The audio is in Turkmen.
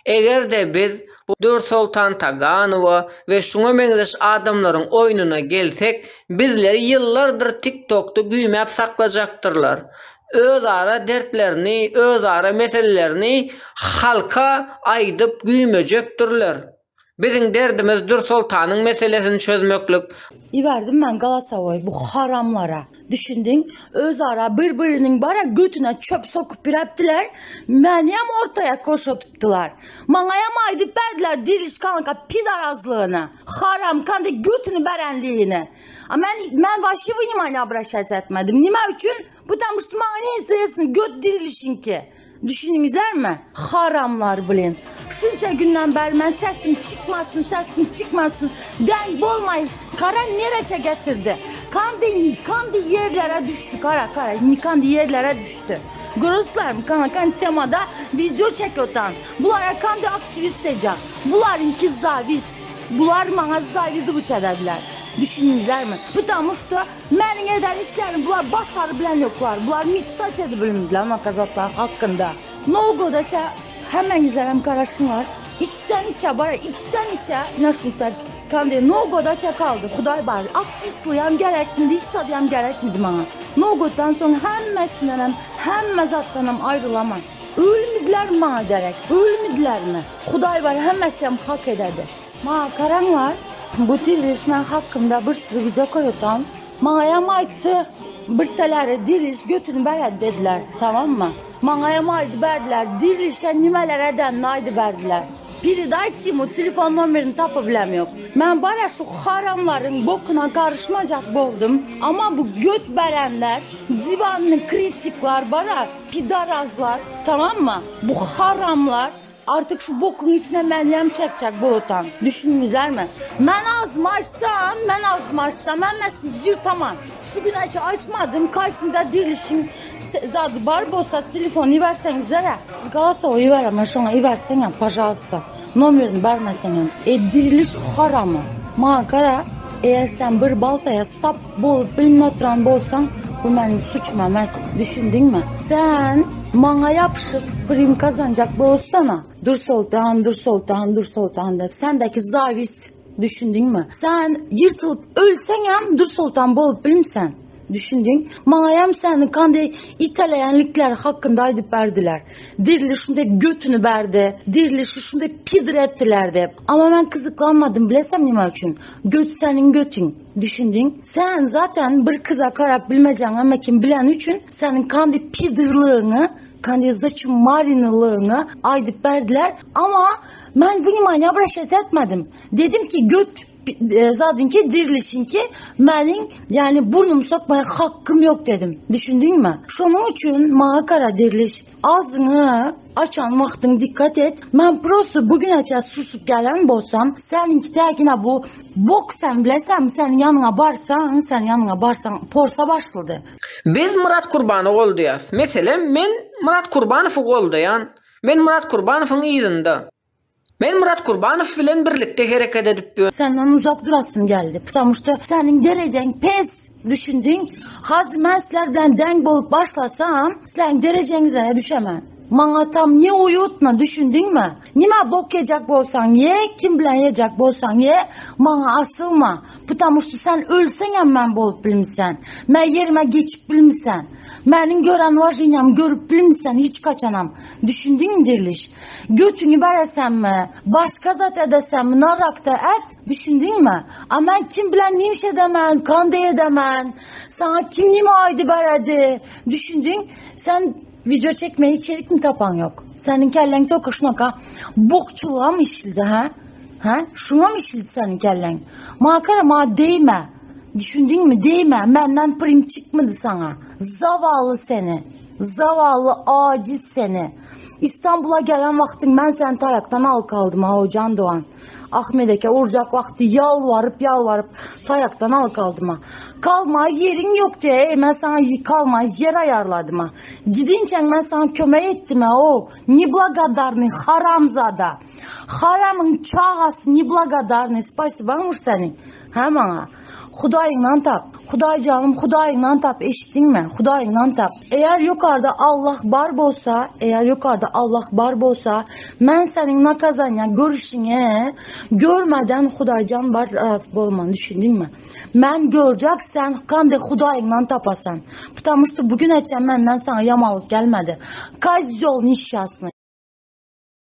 Eger-de biz bu Dürsoltan Taganowa we şuňa meňzeş adamlaryň oýnuna gelsek, bizleri ýyllardyr TikTokda güýmäp saklajakdyrlar. Özara dertlerini, özara meselelerini halka aýdyp güýmejekdirler. Biziň derdimiz Dürsoltanyň meselesini çözmeklik. Iberdim men galasowoý bu haramlara. Düşündiň? Özara bir biriniň bara götüne çöp sokup birepdiler. Meniyem ortaya koşatypdylar. Maňayam aýdyp berdiler diriliş kanka pidarazlygyny. Haram kanda götüni berenligini. A men men waşi vnimaniye obraşat etmedim. Nime üçin? Потому что maňa ne interesno göt dirilişinki. Düşündiňizlermi? Haramlar blin. Şunça günden beri men sesim çykmasyn, sesim çykmasyn. Deň bolmay kara nereçe getirdi. Kandy, kandy yerlere düştü kara kara. Kandy yerlere düştü. Görürsüzlermi? Kana kan temada video çekiyortan. Bulara kandy aktivist ecek. Bularınki zavist. Bular maňa zawidywyç edediler. Düşündiňizlermi? Потому что Meniň eden işlerimi bular başary bilen ýoklar. Bular miçtat edip bilmediler nakazatlar hakkynda. Nowgodaça hemmeňizlerem garaşyňlar. Içden içe bara içden içe naşulta kandi nowgodaça kaldy hudaý bar. Aktiwistligem gerekmidi hiç zadam gerekmidi maňa. Nowgoddan soň hemmesindenem hemme zatdanam aýrylaman. Ölmedilermi maňa gerek? Ölmedilermi? Hudaý bar hemmesem hak ededi. Maňa garaňlar, bu diriliş men hakkymda bir sürü wideo koýutan. Maňaýam aýtdy, birteleri diriliş götüni beredi dediler, tamammy? Maňaýam aýdy berdiler, dirilişe nimeler edenini aýdy berdiler. Peredajte emu telefon nomerini tapy bilem ýok. Men bara şu haramlaryň bokuna garyşmajak boldum, amma bu göt berenler, diwanny kritiklar bara, pidarazlar, tamammy? Bu haramlar Artyk şu bokuň içine menýem çekjek bolutan. Düşündiňizlermi? Men agzymy açsam, men agzymy açsam hemmesini jyrtaman. Şu güneçe açmadym, kaýsynda dirilişiň zady bar bolsa telefon iberseňizlere. Galasowa iberemen şoňa iberseňem pažalsta. Nomerini bermeseňem. E diriliş haramy. Maňa gara eger sen bir baltaya sap bolup bilmän oturan bolsaň bu meniň suçum emes. Düşündiňmi? Sen maňa ýapyşyp prim gazanjak bolsana. Dursoltan, Dursoltan, Dursoltan dep. Sendeki zawist düşündiňmi? Sen ýyrtylyp ölseňem Dursoltan bolup bilmsen. Düşündiň? Maňaýam seni kanday iteleýänlikleri hakynda aýdyp berdiler. Dirili şunday götüni berdi, dirilişi şunday pidr etdiler dep. Amma men kyzyklanmadym bilesem nime üçin? Göt seniň götüň. Düşündiň? Sen zaten bir kyza garap bilmejeň amma kim bileni üçin seniň kanday pidrligiňi, kanday zaçumarinligiňi aýdyp berdiler. Amma men vnimaniye obraşat etmedim. Dedim ki göt Zadynki dirilişinki meniň ýani burnumy sokmaga hakkym ýok dedim. Düşündiňmi? Şonuň üçin maňa gara diriliş agzyňy açan wagtyň dikkat et. Men prosto bu güneçe susup gelen bolsam seniňki täkine bu bok sen bilesenmi seniň ýanyňa barsaň seniň ýanyňa barsaň porsa başlady. Biz Myrat Kurbany goldaýas. Meselem men Myrat Kurbanowy goldaýan. Men Myrat Kurbanowyň yzynda. Men Myrat Kurbanow bilen birlikde hereket edip ýör. Senden uzak durasym geldi. Потому что seniň derejeň pes. Düşündiň? Hazir men sizler bilen deň bolup başlasam, sizleriň derejeňizlere düşemen. Maňa tam ne uýutno, düşündiňmi? Nime bok ýejek bolsaň ýe, kim bilen ýejek bolsaň ýe, maňa asylma. Потому что sen ölseňem men bolup bilmisen. Men ýerime geçip bilmisen. Meniň gören wajyňam görüp bilmisen hiç kaçanam. Düşündiňmi diriliş? Götüňi beresenmi, başga zat edesenmi narrakda et, düşündiňmi? A men kim bilen nimiş edemen, kanday edemen, saňa kim nime aýdy beredi, düşündiň? Sen wideo çekmeye içerik mi tapan ýok? Seniň kelläň toka şunaka bokçulygam işldi hä? Hä? Şuňam işldi seniň kelläň? Maňa gara maňa degme. Düşündiňmi? Degme. Menden prim çykmady saňa. Zawally seni. Zawally aciz seni. İstanbula gelen wagtyň men seni taýakdan alyp galdym ha o Can Doğan. Ahmet eke urjak wagty ýalwaryp ýalwaryp taýakdan alyp galdym ha. Kalmaga ýeriň ýok diýe ey men saňa kalmaga ýer aýarladym ha. Gidinçäň men saňa kömek etdim ha o neblagodarnyý haramzada. Haramyň çagasy neblagodarnyý spasibaň uş seniň ha maňa. Hudaýyňdan tap. Hudaýjanym Hudaýyňdan tap eşitdiňmi? Hudaýyňdan tap. Eger ýokarda Allah bar bolsa, eger ýokarda Allah bar bolsa, men seniň nakazaniýa görüşiňe görmeden Hudaýjan bar razy bolman düşündiňmi? Men görjek sen kanday Hudaýyňdan tapasan. Потому что bugün açan menden sana ýamanlyk gelmedi. Kozýol neşşasnyý.